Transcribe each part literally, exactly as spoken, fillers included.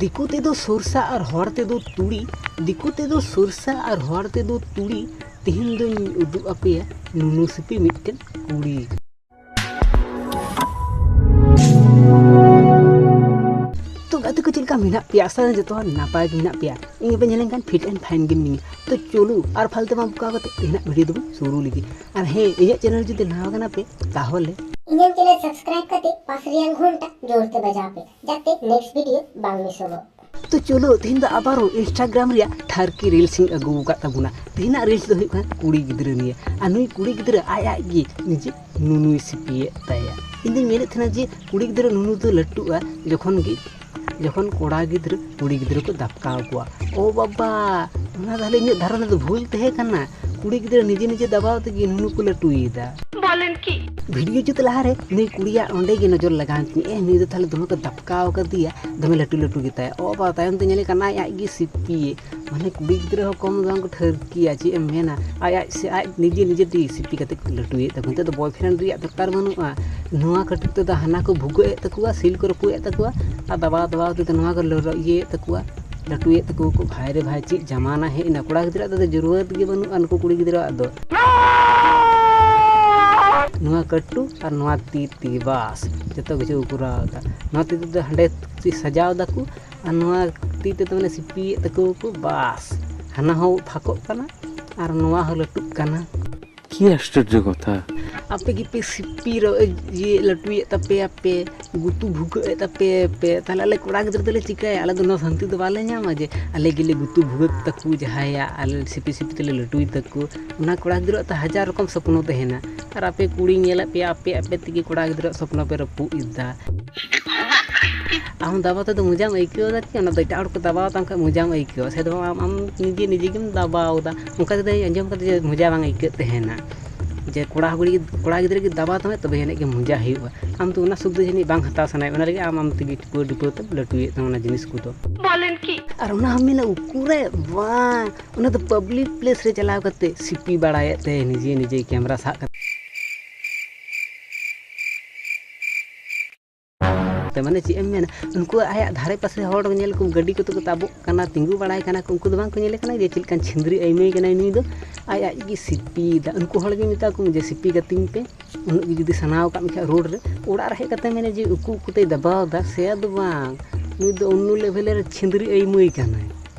ᱫᱤᱠᱩ ᱛᱮᱫᱚ ᱥᱚᱨᱥᱟ ᱟᱨ ᱦᱚᱲ ᱛᱮᱫᱚ ᱛᱩᱲᱤ᱾ ᱫᱤᱠᱩ ᱛᱮᱫᱚ ᱥᱚᱨᱥᱟ ᱟᱨ ᱦᱚᱲ ᱛᱮᱫᱚ ᱛᱩᱲᱤ᱾ ᱛᱮᱦᱮᱧ ᱫᱚᱧ ᱩᱫᱩᱜ ᱟᱯᱮᱭᱟ ᱱᱩᱱᱩ ᱥᱤᱯᱤ ᱢᱤᱫᱴᱮᱱ ᱠᱩᱲᱤ᱾ ᱛᱚ ᱜᱟᱛᱮ ᱠᱚ, ᱪᱮᱫ ᱞᱮᱠᱟ ᱢᱮᱱᱟᱜ ᱯᱮᱭᱟ? ᱟᱥᱟ ᱡᱚᱛᱚ ᱦᱚᱲ ᱱᱟᱯᱟᱭ ᱜᱮ ᱢᱮᱱᱟᱜ ᱯᱮᱭᱟ᱾ ᱤᱧ ᱯᱮ ᱧᱮᱞᱮᱧ ᱠᱷᱟᱱ fit and fine ᱜᱮ ᱢᱤᱱᱟᱹᱧᱟ᱾ ᱛᱚ ᱪᱚᱞᱩ ᱟᱨ ᱯᱷᱟᱞᱛᱩ ᱵᱟᱝ ᱵᱚᱠᱟ ᱠᱟᱛᱮ ᱛᱮᱦᱮᱧᱟᱜ video ᱫᱚᱵᱚᱱ ᱥᱩᱨᱩ ᱞᱮᱜᱮ᱾ ᱟᱨ ᱦᱮᱸ, ᱤᱧᱟᱹᱜ channel ᱡᱩᱫᱤ ᱱᱟᱣᱟ ᱠᱟᱱᱟ ᱯᱮ, ᱛᱟᱦᱚᱞᱮ ᱤᱧᱟᱹᱜ channel subscribe ᱠᱟᱛᱮ ᱯᱟᱥ ᱨᱮᱭᱟᱜ ᱜᱷᱚᱱᱴᱟ ᱡᱳᱨ ᱛᱮ ᱵᱟᱡᱟᱣ ᱯᱮ, ᱡᱟᱛᱮ next video ᱵᱟᱝ ᱢᱤᱥᱚᱜᱚᱜ᱾ ᱛᱚ ᱪᱚᱞᱚ, ᱛᱮᱦᱮᱧ ᱫᱚ ᱟᱵᱟᱨ Instagram ᱨᱮᱭᱟᱜ ᱴᱷᱟᱨᱠᱤ reels ᱤᱧ ᱟᱹᱜᱩ ᱟᱠᱟᱫ ᱛᱟᱵᱚᱱᱟ᱾ ᱛᱮᱦᱮᱧᱟᱜ reels ᱫᱚ ᱦᱩᱭᱩᱜ ᱠᱟᱱᱟ ᱠᱩᱲᱤ ᱜᱤᱫᱽᱨᱟᱹ ᱱᱤᱭᱮ᱾ ᱟᱨ ᱱᱩᱭ ᱠᱩᱲᱤ ᱜᱤᱫᱽᱨᱟᱹ ᱟᱡ ᱟᱡ ᱜᱮ ᱱᱤᱡᱮ ᱱᱩᱱᱩᱭ ᱥᱤᱯᱤᱭᱮᱫ ᱛᱟᱭᱟ᱾ ᱤᱧ ᱫᱩᱧ ᱢᱮᱱᱮᱫ ᱛᱟᱦᱮᱱᱟ ᱡᱮ ᱠᱩᱲᱤ ᱜᱤᱫᱽᱨᱟᱹ ᱱᱩᱱᱩ ᱫᱚ ᱞᱟᱹᱴᱩᱜᱼᱟ ᱡᱚᱠᱷᱚᱱ ᱜᱮ, ᱡᱚᱠᱷᱚᱱ ᱠᱚᱲᱟ ᱜᱤᱫᱽᱨᱟᱹ ᱠᱩᱲᱤ ᱜᱤᱫᱽᱨᱟᱹ ᱠᱚ ᱫᱟᱯᱠᱟᱣ ᱠᱚᱣᱟ᱾ ᱳ ᱵᱟᱵᱟ, ᱚᱱᱟ ᱛᱟᱦᱞᱮ ᱤᱧᱟᱹᱜ ᱫᱷᱟᱨᱚᱱᱟ ᱫᱚ ᱵᱷᱩᱞ ᱛᱟᱦᱮᱸ ᱠᱟᱱᱟ᱾ ᱠᱩᱲᱤ ᱜᱤᱫᱽᱨᱟᱹ ᱱᱤᱡᱮ ᱱᱤᱡᱮ ᱫᱟᱵᱟᱣ ᱛᱮᱜᱮ ᱱᱩᱱᱩ ᱠᱚ ᱞᱟᱹᱴᱩᱭᱮᱫᱟ᱾ ᱵᱚᱞᱮᱱ ᱠᱤ? video ᱡᱩᱛ ᱞᱟᱦᱟᱨᱮ ᱱᱩᱭ ᱠᱩᱲᱤᱭᱟᱜ ᱚᱸᱰᱮ ᱜᱮ ᱱᱚᱡᱚᱨ ᱞᱟᱜᱟᱣ ᱮᱱ ᱛᱤᱧᱟᱹ, "ᱮ, ᱱᱩᱭ ᱫᱚ ᱛᱟᱦᱞᱮ ᱫᱚᱢᱮ ᱠᱚ ᱫᱟᱯᱠᱟᱣ ᱠᱟᱫᱮᱭᱟ, ᱫᱚᱢᱮ ᱞᱟᱹᱴᱩ ᱞᱟᱹᱴᱩ ᱜᱮᱛᱟᱭᱟ᱾" ᱳ ᱵᱟᱵᱟ, ᱛᱟᱭᱚᱢ ᱛᱮ ᱧᱮᱞᱮ ᱠᱟᱱᱟ ᱟᱡ ᱟᱡ ᱜᱮ ᱥᱤᱯᱤᱭᱮ᱾ ᱢᱟᱱᱮ ᱠᱩᱲᱤ ᱜᱤᱫᱽᱨᱟᱹ ᱦᱚᱸ ᱠᱚᱢ ᱫᱚ ᱵᱟᱝ ᱠᱚ ᱴᱷᱟᱹᱨᱠᱤᱭᱟ, ᱪᱮᱫ ᱮᱢ ᱢᱮᱱᱟ, ᱟᱡ ᱟᱡ ᱥᱮ ᱟᱡ ᱱᱤᱡᱮ ᱱᱤᱡᱮ ᱛᱮ ᱥᱤᱯᱤ ᱠᱟᱛᱮ ᱠᱚ ᱞᱟᱹᱴᱩᱭᱮᱫ ᱛᱟᱠᱚ᱾ ᱱᱤᱛᱚᱜ ᱫᱚ boyfriend ᱨᱮᱭᱟᱜ ᱫᱚᱨᱠᱟᱨ ᱵᱟᱹᱱᱩᱜᱼᱟ᱾ ᱱᱚᱣᱟ ᱠᱷᱟᱹᱛᱤᱨ ᱛᱮᱫᱚ ᱦᱟᱱᱟ ᱠᱚ ᱵᱷᱩᱜᱟᱹᱜ ᱮᱫ ᱛᱟᱠᱚᱣᱟ, ᱥᱤᱞ ᱠᱚ ᱨᱟᱹᱯᱩᱫ ᱮᱫ ᱛᱟᱠᱚᱣᱟ, ᱟᱨ ᱫᱟᱵᱟᱣ ᱫᱟᱵᱟᱣ ᱛᱮᱫᱚ ᱱᱚᱣᱟ ᱠᱚ ᱞᱚ-, ᱤᱭᱟᱹᱭᱮᱫ ᱛᱟᱠᱚᱣᱟ, ᱞᱟᱹᱴᱩᱭᱮᱫ ᱛᱟᱠᱚᱣᱟ ᱠᱚ᱾ ᱵᱷᱟᱭ ᱨᱮ ᱵᱷᱟᱭ, ᱪᱮᱫ ᱡᱟᱢᱟᱱᱟ ᱦᱮᱡ ᱮᱱᱟ, ᱠᱚᱲᱟ ᱜᱤᱫᱽᱨᱟᱹ ᱟᱜ ᱫᱚ ᱡᱟᱹᱨᱩᱲᱟᱛ ᱜᱮ ᱵᱟᱹᱱᱩᱜᱼᱟ ᱱᱩᱠᱩ ᱠᱩᱲᱤ ᱜᱤᱫᱽᱨᱟᱹᱣᱟᱜ ᱫᱚ᱾ ᱱᱚᱣᱟ ᱠᱟᱹᱴᱩ ᱟᱨ ᱱᱚᱣᱟ ᱛᱤ ᱛᱤ, ᱵᱟᱥ, ᱡᱚᱛᱚ ᱠᱤᱪᱷᱩ ᱠᱚ ᱠᱚᱨᱟᱣ ᱮᱫᱟ᱾ ᱱᱚᱣᱟ ᱛᱤ ᱛᱮᱫᱚ ᱦᱟᱸᱰᱮ ᱥᱟᱡᱟᱣ ᱫᱟᱠᱚ, ᱟᱨ ᱱᱚᱣᱟ ᱛᱤ ᱛᱮᱫᱚ ᱢᱟᱱᱮ ᱥᱤᱯᱤᱭᱮᱫ ᱛᱟᱠᱚ ᱠᱚ, ᱵᱟᱥ, ᱦᱟᱱᱟ ᱦᱚᱸ ᱯᱷᱟᱸᱠᱚᱜ ᱠᱟᱱᱟ ᱟᱨ ᱱᱚᱣᱟ ᱦᱚᱸ ᱞᱟᱹᱴᱩᱜ ᱠᱟᱱᱟ᱾ কি আশ্চর্য কথা। ᱟᱯᱮ ᱜᱮᱯᱮ ᱥᱤᱯᱤ ᱨᱚ-, ᱤᱭᱟᱹ ᱞᱟᱹᱴᱩᱭᱮᱫ ᱛᱟᱯᱮᱭᱟᱯᱮ, ᱜᱩᱛᱩ ᱵᱷᱩᱜᱟᱹᱜ ᱮᱫ ᱛᱟᱯᱮᱭᱟᱯᱮ, ᱛᱟᱦᱞᱮ ᱟᱞᱮ ᱠᱚᱲᱟ ᱜᱤᱫᱽᱨᱟᱹ ᱫᱚᱞᱮ ᱪᱤᱠᱟᱹᱭᱟ? ᱟᱞᱮ ᱫᱚ ᱱᱚᱣᱟ ᱥᱟᱱᱛᱤ ᱫᱚ ᱵᱟᱞᱮ ᱧᱟᱢᱟ ᱡᱮ ᱟᱞᱮ ᱜᱮᱞᱮ ᱜᱩᱛᱩ ᱵᱷᱩᱜᱟᱹᱜ ᱛᱟᱠᱚ ᱡᱟᱦᱟᱸᱭᱟᱜ, ᱟᱞᱮ ᱥᱤᱯᱤ ᱥᱤᱯᱤ ᱛᱮᱞᱮ ᱞᱟᱹᱴᱩᱭ ᱛᱟᱠᱚ᱾ ᱚᱱᱟ ᱠᱚᱲᱟ ᱜᱤᱫᱽᱨᱟᱹᱣᱟᱜ ᱛᱚ ᱦᱟᱡᱟᱨ ᱨᱚᱠᱚᱢ ᱥᱚᱯᱱᱚ ᱛᱟᱦᱮᱱᱟ, ᱟᱨ ᱟᱯᱮ ᱠᱩᱲᱤ ᱧᱮᱞᱮᱫ ᱯᱮᱭᱟ, ᱟᱯᱮ ᱟᱯᱮ ᱛᱮᱜᱮ ᱠᱚᱲᱟ ᱜᱤᱫᱽᱨᱟᱹᱣᱟᱜ ᱥᱚᱯᱱᱚ ᱯᱮ ᱨᱟᱹᱯᱩᱫ ᱮᱫᱟ᱾ ᱟᱢ ᱫᱟᱵᱟ ᱛᱮᱫᱚ ᱢᱚᱡᱟᱢ ᱟᱹᱭᱠᱟᱹᱣ ᱮᱫᱟ ᱠᱤ? ᱚᱱᱟ ᱫᱚ ᱮᱴᱟᱜ ᱦᱚᱲ ᱠᱚ ᱫᱟᱵᱟᱣ ᱛᱟᱢ ᱠᱷᱟᱱ ᱢᱚᱡᱟᱢ ᱟᱹᱭᱠᱟᱹᱣᱟ, ᱥᱮ ᱫᱚ ᱟᱢ, ᱟᱢ ᱱᱤᱡᱮ ᱱᱤᱡᱮ ᱜᱮᱢ ᱫᱟᱵᱟᱣ ᱮᱫᱟ? ᱚᱱᱠᱟ ᱛᱮᱫᱚ ᱟᱸᱡᱚᱢ ᱠᱟᱛᱮ ᱡᱮ ᱢᱚᱡᱟ ᱵᱟᱝ ᱟᱹᱭᱠᱟᱹᱜ ᱛᱟᱦᱮᱱᱟ, ᱡᱮ ᱠᱚᱲᱟ ᱠᱩᱲᱤ, ᱠᱚᱲᱟ ᱜᱤᱫᱽᱨᱟᱹ ᱜᱮ ᱫᱟᱵᱟᱣ ᱛᱟᱢᱟᱭ, ᱛᱚᱵᱮ ᱡᱟᱹᱱᱤᱡ ᱜᱮ ᱢᱚᱡᱟ ᱦᱩᱭᱩᱜᱼᱟ᱾ ᱟᱢ ᱫᱚ ᱚᱱᱟ ᱥᱩᱠ ᱫᱚ ᱡᱟᱹᱱᱤᱡ ᱵᱟᱝ ᱦᱟᱛᱟᱣ ᱥᱟᱱᱟᱭᱮᱫ, ᱚᱱᱟ ᱞᱟᱹᱜᱤᱫ ᱟᱢ, ᱟᱢ ᱛᱮᱜᱮ ᱴᱩᱯᱟᱹ ᱴᱩᱯᱟᱹ ᱛᱮᱢ ᱞᱟᱹᱴᱩᱭᱮᱫ ᱛᱟᱢᱟ ᱚᱱᱟ ᱡᱤᱱᱤᱥ ᱠᱚᱫᱚ᱾ ᱵᱚᱞᱮᱱ ᱠᱤ? ᱟᱨ ᱚᱱᱟ ᱦᱚᱸ ᱢᱮᱱᱟ ᱩᱠᱩᱨᱮ ᱵᱟᱝ, ᱚᱱᱟ ᱫᱚ public place ᱨᱮ ᱪᱟᱞᱟᱣ ᱠᱟᱛᱮ ᱥᱤᱯᱤ ᱵᱟᱲᱟᱭᱮᱫ ᱛᱮ ᱱᱤᱡᱮ ᱱᱤᱡᱮ camera ᱥᱟᱵ ᱠᱟᱛᱮ᱾ ᱢᱟᱱᱮ ᱪᱮᱫ ᱮᱢ ᱢᱮᱱᱟ, ᱩᱱᱠᱩ ᱟᱭᱟᱜ ᱫᱷᱟᱨᱮ ᱯᱟᱥᱮ ᱦᱚᱲ ᱧᱮᱞ ᱠᱚ, ᱜᱟᱹᱰᱤ ᱠᱚᱛᱮ ᱠᱚ ᱛᱟᱵᱚᱜ ᱠᱟᱱᱟ, ᱛᱤᱸᱜᱩ ᱵᱟᱲᱟᱭ ᱠᱟᱱᱟ ᱠᱚ, ᱩᱱᱠᱩ ᱫᱚ ᱵᱟᱝ ᱠᱚ ᱧᱮᱞᱮ ᱠᱟᱱᱟ ᱡᱮ ᱪᱮᱫ ᱞᱮᱠᱟᱱ ᱪᱷᱤᱸᱫᱽᱨᱤ ᱟᱹᱭᱢᱟᱹᱭ ᱠᱟᱱᱟᱭ ᱱᱩᱭ ᱫᱚ? ᱟᱡ ᱟᱡ ᱜᱮ ᱥᱤᱯᱤᱭᱮᱫᱟ᱾ ᱩᱱᱠᱩ ᱦᱚᱲ ᱜᱮ ᱢᱮᱛᱟ ᱠᱚᱢ ᱡᱮ ᱥᱤᱯᱤ ᱠᱟᱹᱛᱤᱧ ᱯᱮ, ᱩᱱᱟᱹᱜ ᱜᱮ ᱡᱩᱫᱤ ᱥᱟᱱᱟᱣ ᱟᱠᱟᱫ ᱢᱮᱠᱷᱟᱱ ᱨᱳᱰ ᱨᱮ, ᱚᱲᱟᱜ ᱨᱮ ᱦᱮᱡ ᱠᱟᱛᱮ ᱢᱮᱱᱟ ᱡᱮ ᱩᱠᱩ ᱩᱠᱩ ᱛᱮᱭ ᱫᱟᱵᱟᱣ ᱮᱫᱟ, ᱥᱮ ᱫᱚ ᱵᱟᱝ, ᱱᱩᱭ ᱫᱚ ᱩᱱᱱᱩ ᱞᱮᱵᱷᱮᱞ ᱨᱮ ᱪᱷᱤᱸᱫᱽᱨᱤ ᱟᱹᱭᱢᱟᱹᱭ ᱠᱟᱱᱟᱭ᱾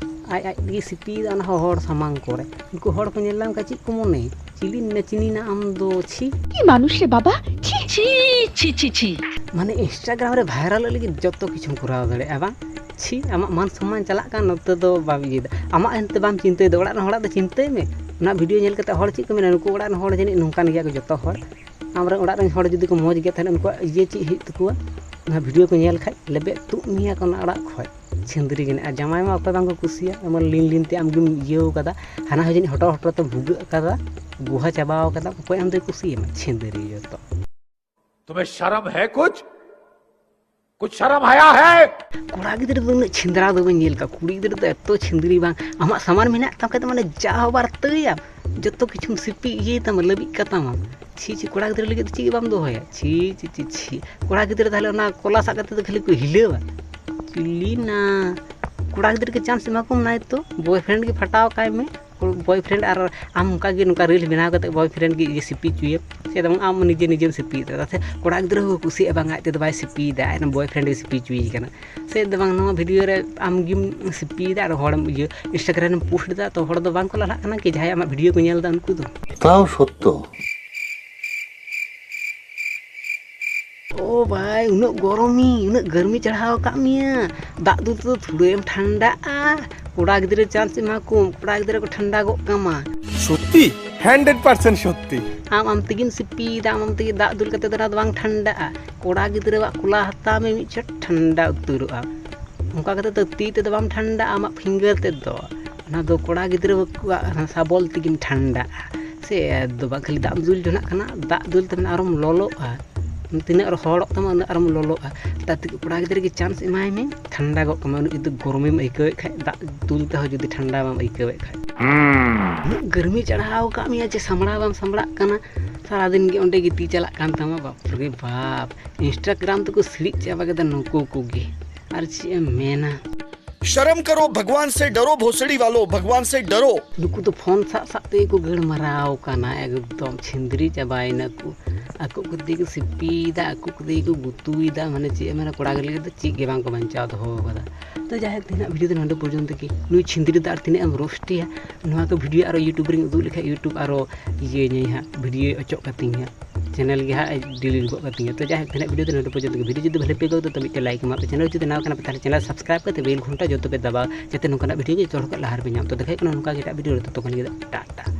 ᱟᱡ ᱟᱡ ᱛᱮᱜᱮ ᱥᱤᱯᱤᱭᱮᱫᱟ ᱚᱱᱟ ᱦᱚᱸ ᱦᱚᱲ ᱥᱟᱢᱟᱝ ᱠᱚᱨᱮ᱾ ᱩᱱᱠᱩ ᱦᱚᱲ ᱠᱚ ᱧᱮᱞ ᱞᱮᱢ ᱠᱷᱟᱱ ᱪᱮᱫ ᱠᱚ ᱢᱚᱱᱮᱭᱟ? ᱪᱤᱞᱤ ᱱᱮᱪᱱᱤᱱᱟ ᱟᱢ ᱫᱚ, ᱪᱷᱤ᱾ কি মানুষ রে বাবা, ছি। ছি, ছি, ছি, ছি। ᱢᱟᱱᱮ Instagram ᱨᱮ ᱵᱷᱟᱭᱨᱟᱞᱚᱜ ᱞᱟᱹᱜᱤᱫ ᱡᱚᱛᱚ ᱠᱤᱪᱷᱩᱢ ᱠᱚᱨᱟᱣ ᱫᱟᱲᱮᱭᱟᱜᱼᱟ ᱵᱟᱝ? ᱪᱷᱤ, ᱟᱢᱟᱜ ᱢᱟᱱ ᱥᱚᱢᱢᱟᱱ ᱪᱟᱞᱟᱜ ᱠᱟᱱ, ᱱᱚᱛᱮ ᱫᱚ ᱵᱟᱢ ᱤᱭᱟᱹᱭᱮᱫᱟ᱾ ᱟᱢᱟᱜ ᱮᱱᱛᱮ ᱵᱟᱢ ᱪᱤᱱᱛᱟᱹᱭᱮᱫᱟ, ᱚᱲᱟᱜ ᱨᱮᱱ ᱦᱚᱲᱟᱜ ᱫᱚ ᱪᱤᱱᱛᱟᱹᱭ ᱢᱮ᱾ ᱚᱱᱟ ᱵᱷᱤᱰᱤᱭᱳ ᱧᱮᱞ ᱠᱟᱛᱮ ᱦᱚᱲ ᱪᱮᱫ ᱠᱚ ᱢᱮᱱᱟ, ᱱᱩᱠᱩ ᱚᱲᱟᱜ ᱨᱮᱱ ᱦᱚᱲ ᱡᱟᱹᱱᱤᱡ ᱱᱚᱝᱠᱟᱱ ᱜᱮᱭᱟ ᱠᱚ ᱡᱚᱛᱚ ᱦᱚᱲ᱾ ᱟᱢᱨᱮᱱ ᱚᱲᱟᱜ ᱨᱮᱱ ᱦᱚᱲ ᱡᱩᱫᱤ ᱠᱚ ᱢᱚᱡᱽ ᱜᱮᱭᱟ, ᱛᱟᱦᱞᱮ ᱩᱱᱠᱩᱣᱟᱜ ᱤᱭᱟᱹ ᱪᱮᱫ ᱦᱩᱭᱩᱜ ᱛᱟᱠᱚᱣᱟ? ᱚᱱᱟ ᱵᱷᱤᱰᱤᱭᱳ ᱠᱚ ᱧᱮᱞ ᱠᱷᱟᱡ ᱞᱮᱵᱮᱫ ᱛᱩᱫ ᱢᱮᱭᱟ ᱠᱚ ᱚᱱᱟ ᱚᱲᱟᱜ ᱠᱷᱚᱡ᱾ ᱪᱷᱤᱸᱫᱽᱨᱤ ᱜᱮ ᱱᱮ, ᱟᱨ ᱡᱟᱶᱟᱭ ᱢᱟ ᱚᱠᱚᱭ ᱵᱟᱝ ᱠᱚ ᱠᱩᱥᱤᱭᱟ, ᱮᱢᱚᱱ ᱞᱤᱱ ᱞᱤᱱ ᱛᱮ ᱟᱢ ᱜᱮᱢ ᱤᱭᱟᱹᱣ ᱠᱟᱫᱟ, ᱦᱟᱱᱟ ᱦᱚᱸ ᱡᱟᱹᱱᱤᱡ ᱦᱚᱴᱚ ᱦᱚᱴᱚ ᱛᱮ ᱵᱷᱩᱜᱟᱹᱜ ᱠᱟᱫᱟ, ᱜᱩᱦᱟ ᱪᱟᱵᱟᱣ ᱠᱟᱫᱟ, ᱚᱠᱚᱭ ᱟᱢ ᱫᱚᱭ ᱠᱩᱥᱤᱭᱟᱢᱟ? ᱪᱷᱤᱸᱫᱽᱨᱤ ᱡᱚᱛᱚ᱾ तुम्हें शर्म है कुछ? कुछ शर्म हया है? ᱠᱚᱲᱟ ᱜᱤᱫᱽᱨᱟᱹ ᱫᱚ ᱩᱱᱟᱹᱜ ᱪᱷᱤᱸᱫᱽᱨᱟ ᱫᱚ ᱵᱟᱹᱧ ᱧᱮᱞ ᱠᱟᱜ, ᱠᱩᱲᱤ ᱜᱤᱫᱽᱨᱟᱹ ᱫᱚ ᱮᱛᱚ ᱪᱷᱤᱸᱫᱽᱨᱤ ᱵᱟᱝ, ᱟᱢᱟᱜ ᱥᱟᱢᱟᱱ ᱢᱮᱱᱟᱜ ᱛᱟᱢ ᱠᱷᱟᱡ ᱫᱚ ᱢᱟᱱᱮ ᱡᱟ ᱦᱚᱸ ᱵᱟᱨ ᱛᱟᱹᱭᱟᱢ, ᱡᱚᱛᱚ ᱠᱤᱪᱷᱩᱢ ᱥᱤᱯᱤ ᱤᱭᱟᱹᱭ ᱛᱟᱢᱟ, ᱞᱟᱹᱵᱤᱫ ᱠᱟᱛᱟᱢᱟᱢ᱾ ᱪᱷᱤ ᱪᱷᱤ, ᱠᱚᱲᱟ ᱜᱤᱫᱽᱨᱟᱹ ᱞᱟᱹᱜᱤᱫ ᱫᱚ ᱪᱮᱫ ᱜᱮ ᱵᱟᱢ ᱫᱚᱦᱚᱭᱟ᱾ ᱪᱷᱤ ᱪᱷᱤ ᱪᱷᱤ ᱪᱷᱤ, ᱠᱚᱲᱟ ᱜᱤᱫᱽᱨᱟᱹ ᱛᱟᱦᱞᱮ ᱚᱱᱟ ᱠᱚᱞᱟ ᱥᱟᱵ ᱠᱟᱛᱮ ᱫᱚ ᱠᱷᱟᱹᱞᱤ ᱠᱚ ᱦᱤᱞᱟᱹᱣᱟ᱾ ᱪᱤᱞᱤ ᱱᱟ, ᱠᱚᱲᱟ ᱜᱤᱫᱽᱨᱟᱹ ᱜᱮ ᱪᱟᱱᱥ ᱮᱢᱟ ᱠᱚᱢ ᱱᱟᱭ ᱛᱚ, ᱵᱚᱭᱯᱷᱨᱮᱱᱰ ᱜᱮ ᱯᱷᱟᱴᱟᱣ ᱠᱟᱭ ᱢᱮ᱾ ᱵᱚᱭᱯᱷᱨᱮᱱᱰ ᱟᱨ ᱟᱢ ᱚᱱᱠᱟ ᱜᱮ ᱱᱚᱝᱠᱟ ᱨᱤᱞ ᱵᱮᱱᱟᱣ ᱠᱟᱛᱮ ᱵᱚᱭᱯᱷᱨᱮᱱᱰ ᱜᱮ ᱤᱭᱟᱹ ᱥᱤᱯᱤ ᱦᱚᱪᱚᱭᱮᱢ, ᱥᱮ ᱫᱚ ᱟᱢ ᱱᱤᱡᱮ ᱱᱤᱡᱮᱢ ᱥᱤᱯᱤᱭᱮᱫᱟ᱾ ᱛᱟᱛᱮ ᱠᱚᱲᱟ ᱜᱤᱫᱽᱨᱟᱹ ᱦᱚᱸ ᱠᱩᱥᱤᱭᱟᱜᱼᱟ, ᱵᱟᱝ ᱟᱡ ᱛᱮᱫᱚ ᱵᱟᱭ ᱥᱤᱯᱤᱭᱮᱫᱟ, ᱟᱡ ᱨᱮᱱ ᱵᱚᱭᱯᱷᱨᱮᱱᱰ ᱜᱮ ᱥᱤᱯᱤ ᱦᱚᱪᱚᱭᱮ ᱠᱟᱱᱟ᱾ ᱥᱮ ᱫᱚ ᱵᱟᱝ, ᱱᱚᱣᱟ ᱵᱷᱤᱰᱤᱭᱳ ᱨᱮ ᱟᱢ ᱜᱮᱢ ᱥᱤᱯᱤᱭᱮᱫᱟ ᱟᱨ ᱦᱚᱲᱮᱢ ᱤᱭᱟᱹ Instagram ᱨᱮᱢ ᱯᱳᱥᱴ ᱮᱫᱟ, ᱛᱚ ᱦᱚᱲ ᱫᱚ ᱵᱟᱝ ᱠᱚ ᱞᱟᱦᱟᱜ ᱠᱟᱱᱟ ᱠᱤ ᱡᱟᱦᱟᱸᱭ ᱟᱢᱟᱜ ᱵᱷᱤᱰᱤᱭᱳ ᱠᱚ ᱧᱮᱞ ᱮᱫᱟ ᱩᱱᱠᱩ ᱫᱚ? ᱛᱟᱣ ᱥᱚᱛᱛᱚ᱾ ᱳ ᱵᱷᱟᱭ, ᱩᱱᱟᱹᱜ ᱜᱚᱨᱚᱢᱤ, ᱩᱱᱟᱹᱜ ᱜᱟᱨᱢᱤ ᱪᱟᱲᱦᱟᱣ ᱟᱠᱟᱫ ᱢᱮᱭᱟ, ᱫᱟᱜ ᱫᱩᱞ ᱛᱮᱫᱚ ᱛᱷᱩᱲᱟᱹᱭᱮᱢ ᱴᱷᱟᱱᱰᱟᱜᱼᱟ᱾ ᱠᱚᱲᱟ ᱜᱤᱫᱽᱨᱟᱹ ᱪᱟᱱᱥ ᱮᱢᱟ ᱠᱚᱢ, ᱠᱚᱲᱟ ᱜᱤᱫᱽᱨᱟᱹ ᱠᱚ ᱴᱷᱟᱱᱰᱟ ᱜᱚᱜ ᱠᱟᱢᱟ᱾ ᱥᱚᱛᱛᱤ, ᱦᱟᱱᱰᱨᱮᱰ ᱯᱟᱨᱥᱮᱱᱴ ᱥᱚᱛᱛᱤ᱾ ᱟᱢ ᱟᱢ ᱛᱮᱜᱮᱢ ᱥᱤᱯᱤᱭᱮᱫᱟ, ᱟᱢ ᱟᱢ ᱛᱮᱜᱮ ᱫᱟᱜ ᱫᱩᱞ ᱠᱟᱛᱮ ᱫᱚ ᱚᱱᱟ ᱫᱚ ᱵᱟᱝ ᱴᱷᱟᱱᱰᱟᱜᱼᱟ᱾ ᱠᱚᱲᱟ ᱜᱤᱫᱽᱨᱟᱹᱣᱟᱜ ᱠᱚᱞᱟ ᱦᱟᱛᱟᱣ ᱢᱮ, ᱢᱤᱫ ᱪᱷᱚᱴ ᱴᱷᱟᱱᱰᱟ ᱩᱛᱟᱹᱨᱚᱜᱼᱟ᱾ ᱚᱱᱠᱟ ᱠᱟᱛᱮ ᱫᱚ ᱛᱤ ᱛᱮᱫᱚ ᱵᱟᱢ ᱴᱷᱟᱱᱰᱟᱜᱼᱟ, ᱟᱢᱟᱜ ᱯᱷᱤᱝᱜᱟᱨ ᱛᱮᱫᱚ᱾ ᱚᱱᱟ ᱫᱚ ᱠᱚᱲᱟ ᱜᱤᱫᱽᱨᱟᱹ ᱠᱚᱣᱟᱜ ᱥᱟᱵᱚᱞ ᱛᱮᱜᱮᱢ ᱴᱷᱟᱱᱰᱟᱜᱼᱟ᱾ ᱥᱮ ᱫᱚ ᱵᱟᱝ, ᱠᱷᱟᱹᱞᱤ ᱫᱟᱜ ᱮᱢ ᱫᱩᱞ ᱡᱚᱱᱟᱜ ᱠᱟᱱᱟ, ᱫᱟᱜ ᱫᱩᱞ ᱛᱮ ᱢᱟᱱᱮ ᱟᱨᱚᱢ ᱞᱚᱞᱚᱜᱼᱟ᱾ ᱛᱤᱱᱟᱹᱜ ᱨᱚᱦᱚᱲᱚᱜ ᱛᱟᱢᱟ, ᱩᱱᱟᱹᱜ ᱟᱨᱚᱢ ᱞᱚᱞᱚᱜᱼᱟ᱾ ᱛᱟᱛᱮ ᱠᱚᱲᱟ ᱜᱤᱫᱽᱨᱟᱹ ᱜᱮ ᱪᱟᱱᱥ ᱮᱢᱟᱭ ᱢᱮ, ᱴᱷᱟᱱᱰᱟ ᱜᱚᱜ ᱠᱟᱢᱟ᱾ ᱩᱱᱟᱹᱜ ᱡᱩᱫᱤ ᱜᱚᱨᱚᱢᱮᱢ ᱟᱹᱭᱠᱟᱹᱣᱮᱫ ᱠᱷᱟᱡ, ᱫᱟᱜ ᱫᱩᱞ ᱛᱮᱦᱚᱸ ᱡᱩᱫᱤ ᱴᱷᱟᱱᱰᱟ ᱵᱟᱢ ᱟᱹᱭᱠᱟᱹᱣᱮᱫ ᱠᱷᱟᱡ᱾ ᱩᱱᱟᱹᱜ ᱜᱟᱨᱢᱤ ᱪᱟᱲᱦᱟᱣ ᱟᱠᱟᱫ ᱢᱮᱭᱟ ᱡᱮ ᱥᱟᱢᱵᱲᱟᱣ ᱵᱟᱢ ᱥᱟᱢᱵᱲᱟᱜ ᱠᱟᱱᱟ᱾ ᱥᱟᱨᱟᱫᱤᱱ ᱜᱮ ᱚᱸᱰᱮ ᱜᱮ ᱛᱤ ᱪᱟᱞᱟᱜ ᱠᱟᱱ ᱛᱟᱢᱟ, ᱵᱟᱯ ᱨᱮ ᱵᱟᱯ᱾ Instagram ᱛᱮᱠᱚ ᱥᱤᱲᱤᱡ ᱪᱟᱵᱟ ᱠᱮᱫᱟ ᱱᱩᱠᱩ ᱠᱚᱜᱮ᱾ ᱟᱨ ᱪᱮᱫ ᱮᱢ ᱢᱮᱱᱟ? शर्म करो, भगवान से डरो, भोसड़ी वालों, भगवान से डरो। ᱱᱩᱠᱩ ᱫᱚ ᱯᱷᱳᱱ ᱥᱟᱵ ᱥᱟᱵ ᱛᱮᱜᱮ ᱠᱚ ᱜᱟᱹᱲ ᱢᱟᱨᱟᱣ ᱠᱟᱱᱟ, ᱮᱠᱫᱚᱢ ᱪᱷᱤᱸᱫᱽᱨᱤ ᱪᱟᱵᱟᱭᱮᱱᱟ ᱠᱚ᱾ ᱟᱠᱚ ᱠᱚ ᱛᱮᱜᱮ ᱠᱚ ᱥᱤᱯᱤᱭᱮᱫᱟ, ᱟᱠᱚ ᱠᱚ ᱛᱮᱜᱮ ᱠᱚ ᱜᱩᱛᱩᱭᱮᱫᱟ, ᱢᱟᱱᱮ ᱪᱮᱫ ᱮᱢ ᱢᱮᱱᱟ, ᱠᱚᱲᱟ ᱜᱤᱫᱽᱨᱟᱹ ᱫᱚ ᱪᱮᱫ ᱜᱮ ᱵᱟᱝ ᱠᱚ ᱵᱟᱧᱪᱟᱣ ᱫᱚᱦᱚ ᱟᱠᱟᱫᱟ᱾ ᱛᱚ ᱡᱟᱭᱦᱳᱠ, ᱛᱮᱦᱮᱧᱟᱜ ᱵᱷᱤᱰᱤᱭᱳ ᱫᱚ ᱱᱚᱰᱮ ᱯᱚᱨᱡᱚᱱᱛᱚ ᱜᱮ᱾ ᱱᱩᱭ ᱪᱷᱤᱸᱫᱽᱨᱤ ᱫᱚ ᱟᱨ ᱛᱤᱱᱟᱹᱜ ᱮᱢ ᱨᱳᱥᱴᱮᱭᱟ? ᱱᱚᱣᱟ ᱠᱚ ᱵᱷᱤᱰᱤᱭᱳ ᱟᱨᱚ YouTube ᱨᱮᱧ ᱩᱫᱩᱜ ᱞᱮᱠᱷᱟᱡ YouTube ᱟᱨᱚ ᱤᱭᱟᱹᱧᱟᱹᱭ ᱦᱟᱸᱜ, ᱵᱷᱤᱰᱤᱭᱳ ᱚᱪᱚᱜ ᱠᱟᱹᱛᱤᱧ ᱦᱟᱸᱜ, ᱪᱮᱱᱮᱞ ᱜᱮ ᱦᱟᱸᱜ ᱰᱤᱞᱤᱴ ᱜᱚᱫ ᱠᱟᱹᱛᱤᱧᱟ᱾ ᱛᱚ ᱡᱟᱭᱦᱳᱠ, ᱛᱮᱦᱮᱧᱟᱜ ᱵᱷᱤᱰᱤᱭᱳ ᱫᱚ ᱱᱚᱰᱮ ᱯᱚᱨᱡᱚᱱᱛᱚ ᱜᱮ᱾ ᱵᱷᱤᱰᱤᱭᱳ ᱡᱩᱫᱤ ᱵᱷᱟᱞᱮ ᱯᱮ ᱟᱹᱭᱠᱟᱹᱣ ᱠᱮᱫᱟ, ᱛᱚ ᱢᱤᱫᱴᱮᱱ ᱞᱟᱭᱤᱠ ᱮᱢᱟᱜ ᱯᱮ, ᱪᱮᱱᱮᱞ ᱡᱩᱫᱤ ᱱᱟᱣᱟ ᱠᱟᱱᱟ ᱯᱮ, ᱛᱟᱦᱞᱮ ᱪᱮᱱᱮᱞ ᱥᱟᱵᱥᱠᱨᱟᱭᱤᱵ ᱠᱟᱛᱮ ᱵᱮᱞ ᱜᱷᱚᱱᱴᱟ ᱡᱚᱛᱚ ᱯᱮ ᱫᱟᱵᱟᱣᱟ, ᱡᱟᱛᱮ ᱱᱚᱝᱠᱟᱱᱟᱜ ᱵᱷᱤᱰᱤᱭᱳ ᱜᱮ ᱡᱚᱛᱚ ᱦᱚᱲ ᱠᱚ ᱞᱟᱦᱟ ᱨᱮᱯᱮ ᱧᱟᱢ᱾ ᱛᱚ ᱫᱮᱠᱷᱟᱜ ᱠᱟᱱᱟ ᱱᱚᱝᱠᱟ ᱜᱮ ᱮᱴᱟᱜ ᱵᱷᱤᱰᱤᱭᱳ ᱨᱮ, ᱛᱚᱛᱚᱠᱷᱚᱱ ᱜᱮ ᱴᱟᱴᱟ᱾